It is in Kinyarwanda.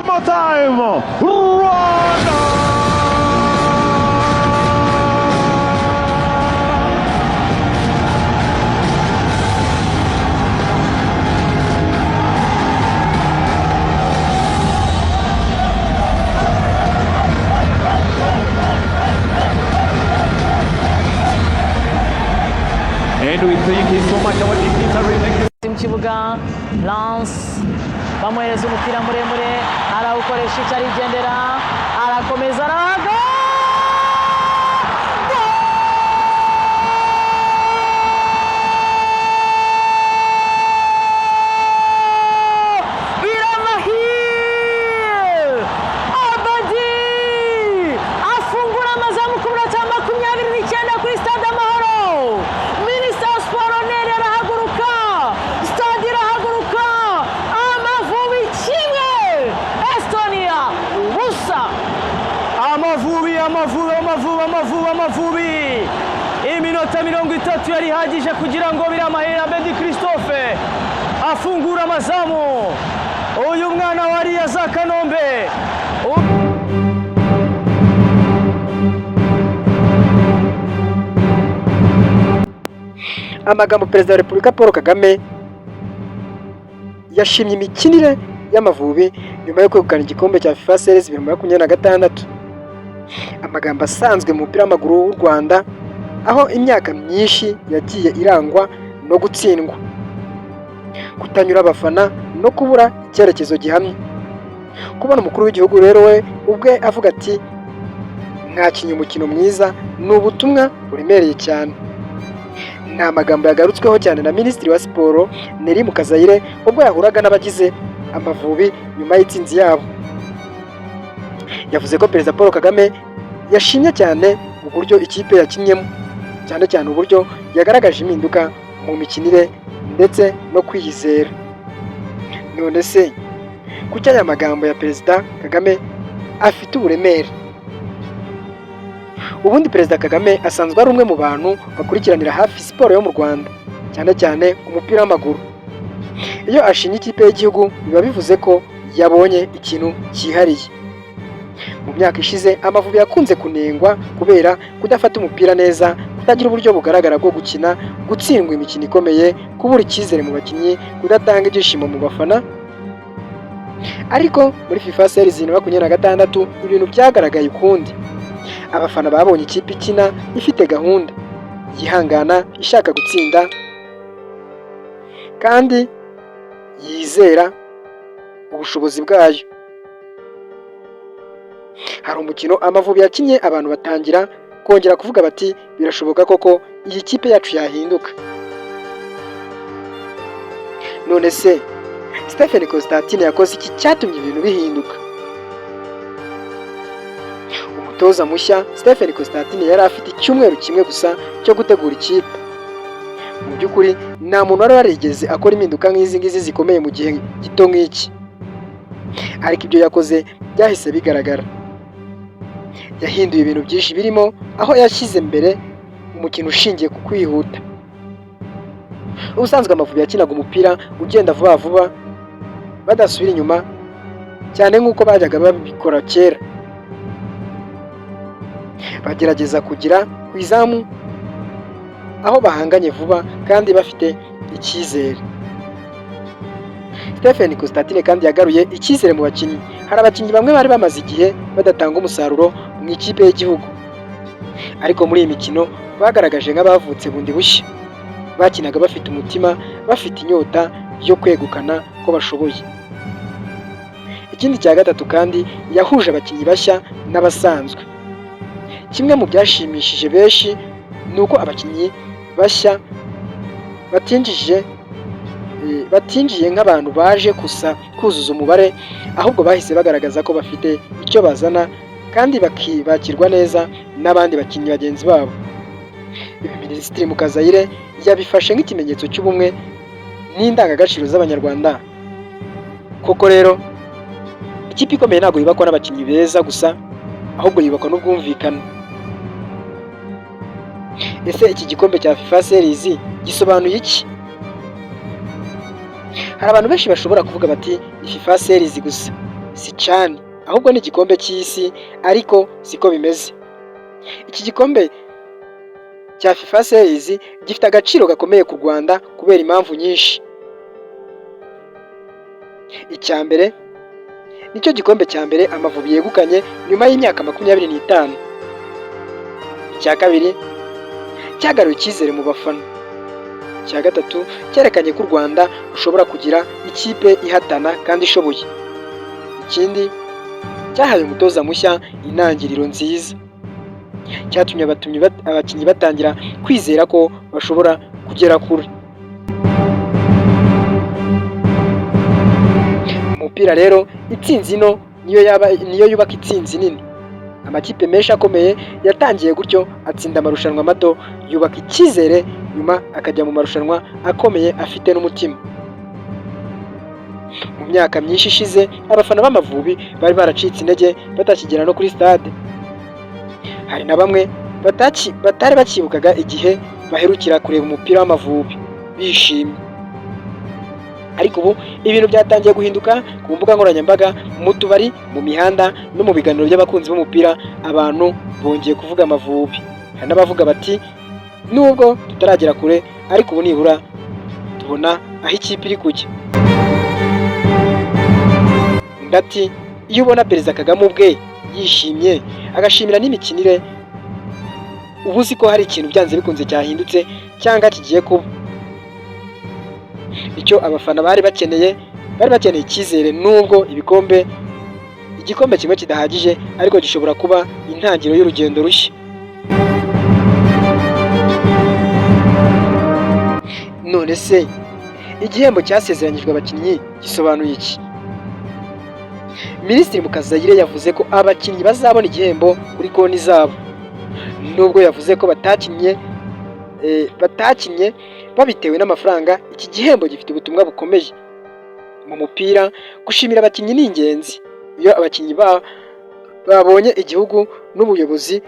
One more time. Rwanda! And we thank you so much, our dignitary. Thank you. Mu kibuga Lance bamuhereza umupira muremure, arawukoresha icyo, arigendera, arakomeza, arahaga. Biramahire Abedi afungura amazamu ku munota wa 29 kuri Stade Amahoro. Minisitiri wa Siporo Neri arahaguruka, stade irahaguruka. Amavubi 1, Estonia 0. Amavubi, Amavubi, Amavubi, Amavubi, Amavubi! Iminota 30 yari ihagije kugira ngo Biramahire Abedi Christophe afungure amazamu. Uyu mwana wariya za Kanombe. Amagambo: Perezida wa Repubulika Paul Kagame yashimye imikinire y'Amavubi nyuma yo kwegukana igikombe cya FIFA Series 2026. Amagambo asanzwe mu mupira w'amaguru w'u Rwanda, aho imyaka myinshi yagiye irangwa no gutsindwa, kutanyura abafana no kubura icyerekezo gihamye. Kubona umukuru w'igihugu rero we ubwe avuga ati "Mwakinnye umukino mwiza" ni ubutumwa buremereye cyane. Ni amagambo yagarutsweho cyane na Minisitiri wa Siporo Nelly Mukazayire ubwo yahuraga n'abagize Amavubi nyuma y'intsinzi yabo. Yavuze ko Perezida Paul Kagame yashimye cyane uburyo ikipe yakinnyemo, cyane cyane uburyo yagaragaje impinduka mu mikinire ndetse no kwiyizera. None se kuki aya magambo ya Perezida Kagame afite uburemere? Ubundi Perezida Kagame asanzwe ari umwe mu bantu bakurikiranira hafi siporo yo mu Rwanda, cyane cyane umupira w'amaguru. Iyo ashimye ikipe y'igihugu, biba bivuze ko yabonye ikintu cyihariye. Mu myaka ishize, Amavubi yakunze kunengwa kubera kudafata umupira neza, kutagira uburyo bugaragara bwo gukina, gutsindwa imikino ikomeye, kubura icyizere mu bakinnyi, kudatanga ibyishimo mu bafana. Ariko muri FIFA Series 2026 ibintu byagaragaye ukundi. Abafana babonye ikipe ikina ifite gahunda, yihangana, ishaka gutsinda kandi yizera ubushobozi bwayo. Hari umukino Amavubi yakinnye, abantu batangira kongera kuvuga bati "Birashoboka koko, iyi kipe yacu yahinduka." None se Stephen Constantine yakoze iki cyatumye ibintu bihinduka? Umutoza mushya Stephen Constantine yari afite icyumweru kimwe gusa cyo gutegura ikipe. Mu by'ukuri nta muntu wari warigeze akora impinduka nk'izi ngizi zikomeye mu gihe gito nk'iki, ariko ibyo yakoze byahise bigaragara. Yahinduye ibintu byinshi, birimo aho yashyize mbere umukino ushingiye ku kwihuta. Ubusanzwe Amavubi yakinaga umupira ugenda vuba vuba, badasubira inyuma cyane nk'uko bajyaga babikora kera, bagerageza kugera ku izamu aho bahanganye vuba kandi bafite icyizere. Stephen Constantine kandi yagaruye icyizere mu bakinnyi. Hari abakinnyi bamwe bari bamaze igihe badatanga umusaruro mu ikipe y'igihugu, ariko muri iyi mikino bagaragaje nk'abavutse bundi bushya. Bakinaga bafite umutima, bafite inyota yo kwegukana ko bashoboye. Ikindi cya gatatu kandi, yahuje abakinnyi bashya n'abasanzwe. Kimwe mu byashimishije benshi ni uko abakinnyi bashya batinjiye nk'abantu baje gusa kuzuza umubare, ahubwo bahise bagaragaza ko bafite icyo bazana kandi bakibakirwa neza n'abandi bakinnyi bagenzi babo. Ibi Minisitiri Mukazayire yabifashe nk'ikimenyetso cy'ubumwe n'indangagaciro z'Abanyarwanda. Koko rero, ikipe ikomeye ntabwo yubakwa n'abakinnyi beza gusa, ahubwo yubakwa n'ubwumvikane. Ese iki gikombe cya FIFA Series gisobanuye iki? Hari abantu benshi bashobora kuvuga bati "Ni FIFA Series gusa." si CHAN, ahubwo ni igikombe cy'isi, ariko siko bimeze. Iki gikombe cya FIFA Series gifite agaciro gakomeye ku Rwanda kubera impamvu nyinshi. Icya mbere, nicyo gikombe cya mbere Amavubi yegukanye nyuma y'imyaka 25. Icya kabiri, cyagaruye icyizere mu bafana. Icya gatatu, cyerekanye ko u Rwanda rushobora kugira ikipe ihatana kandi ishoboye. Ikindi, cyahaye umutoza mushya intangiriro nziza, cyatumye abakinnyi batangira kwizera ko bashobora kugera kure. Umupira rero, intsinzi nto niyo yaba niyo yubaka intsinzi nini. Amakipe menshi akomeye yatangiye gutyo, atsinda amarushanwa mato, yubaka icyizere, nyuma akajya mu marushanwa akomeye afite n'umutima. Mu myaka myinshi ishize, abafana b'Amavubi bari baracitse intege, batakigera no kuri stade. Hari na bamwe batari bakibukaga igihe baherukira kureba umupira w'Amavubi bishimye. Ariko ubu ibintu byatangiye guhinduka. Ku mbuga nkoranyambaga, mu tubari, mu mihanda no mu biganiro by'abakunzi b'umupira, abantu bongeye kuvuga Amavubi. Hari n'abavuga bati: "Nubwo tutaragera kure, ariko ubu nibura tubona aho ikipe iri kujya." Undi ati: "Iyo ubona Perezida Kagame ubwe yishimye, agashimira n'imikinire, uba uzi ko hari ikintu byanze bikunze cyahindutse cyangwa kigiye kuba." Icyo abafana bari bakeneye, bari bakeneye icyizere. Nubwo igikombe kimwe kidahagije, ariko gishobora kuba intangiriro y'urugendo rushya. None se igihembo cyasezeranyijwe abakinnyi gisobanuye iki? Minisitiri Mukazayire yavuze ko abakinnyi bazabona igihembo kuri konti zabo. Nubwo yavuze ko batakinnye babitewe n'amafaranga, iki gihembo gifite ubutumwa bukomeye. Mu mupira, gushimira abakinnyi ni ingenzi. Iyo abakinnyi babonye igihugu n'ubuyobozi